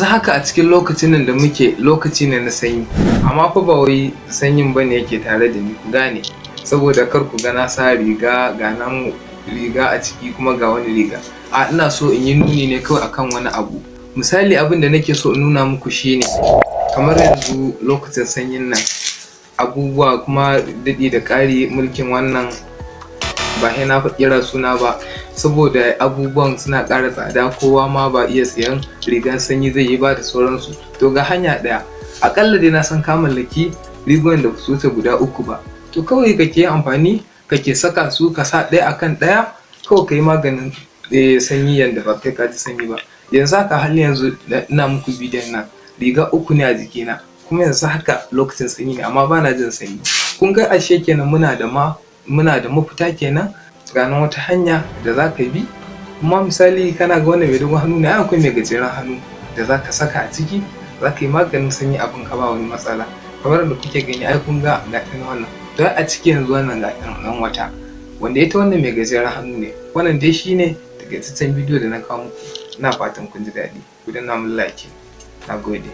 Haka a cikin lokacin nan da muke, lokaci ne na sanyi, amma fa ba wai sanyin bane yake tare da ni, ku gane, saboda kar ku ga na sa riga, ga nan riga a ciki kuma ga wani riga. A ina so in yi nuni ne kawai akan wani abu. Misali, abin da nake so in nuna muku shine, kamar yanzu lokacin sanyin nan, abubuwa kuma daɗi da ƙari, mulkin wannan ba sai na kira suna ba, saboda abubuwan suna ƙara tsada, kowa ma ba iya siyan rigan sanyi zai yi ba da sauransu. To, ga hanya ɗaya. Aƙalla dai na san ka mallaki rigunan da ba su wuce guda uku ba. To, kawai kake amfani, kake saka su, ka sa ɗaya akan ɗaya, kawai ka yi maganin sanyi yanda ba kai ka ji sanyi ba. Yanzu haka, halin yanzu ina muku bidiyon nan, riga uku ne a jikina, kuma yanzu haka lokacin sanyi ne, amma bana jin sanyi. Kun ga ashe kenan muna da mafita kenan. Ga nan wata hanya da za ka bi. Kuma misali, kana ga wannan mai dogon hannu ne, ai akwai mai gajeren hannu da za ka saka a ciki, za ka yi maganin sanyi abin ka, ba wani matsala. Kamar da kuke gani, ai kun ga ga ta wannan. To, a ciki yanzu wannan ga nan wata wanda ita wannan mai gajeren hannu ne. Wannan dai shine takaitaccen bidiyo da na kawo muku. Ina fatan kun ji daɗi. Ku danna mun like. Na gode.